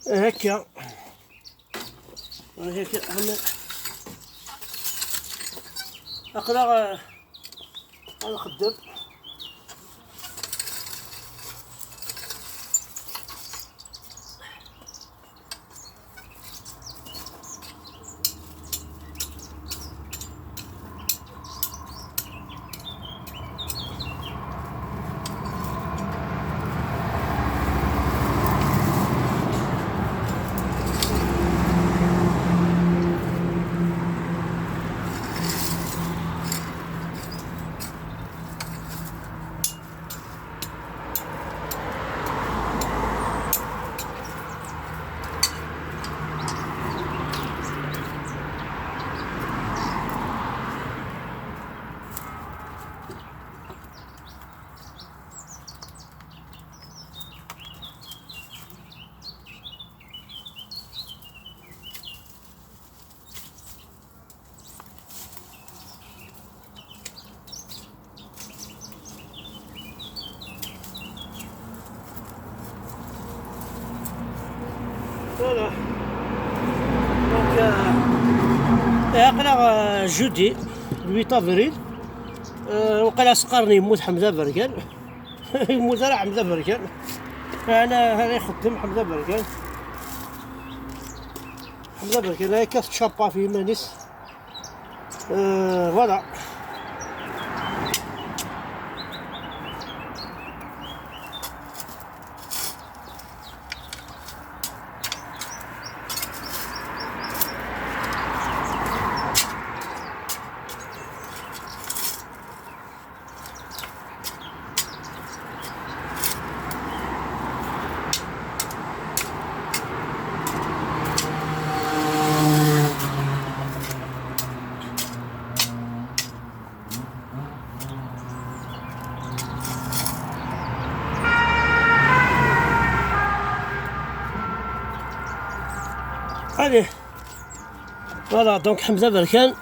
هكا هكا اقرا نخدم. Voilà. Donc, اقرا jeudi 8 افريل، وقال سقرني يموت حمزة بركان. يموت راه حمزة بركان. انا هذا يخدم حمزة بركان. حمزة بركان هاي كاس تشابا في مانيس. Voilà. Allez, voilà, donc Hamza Berkane.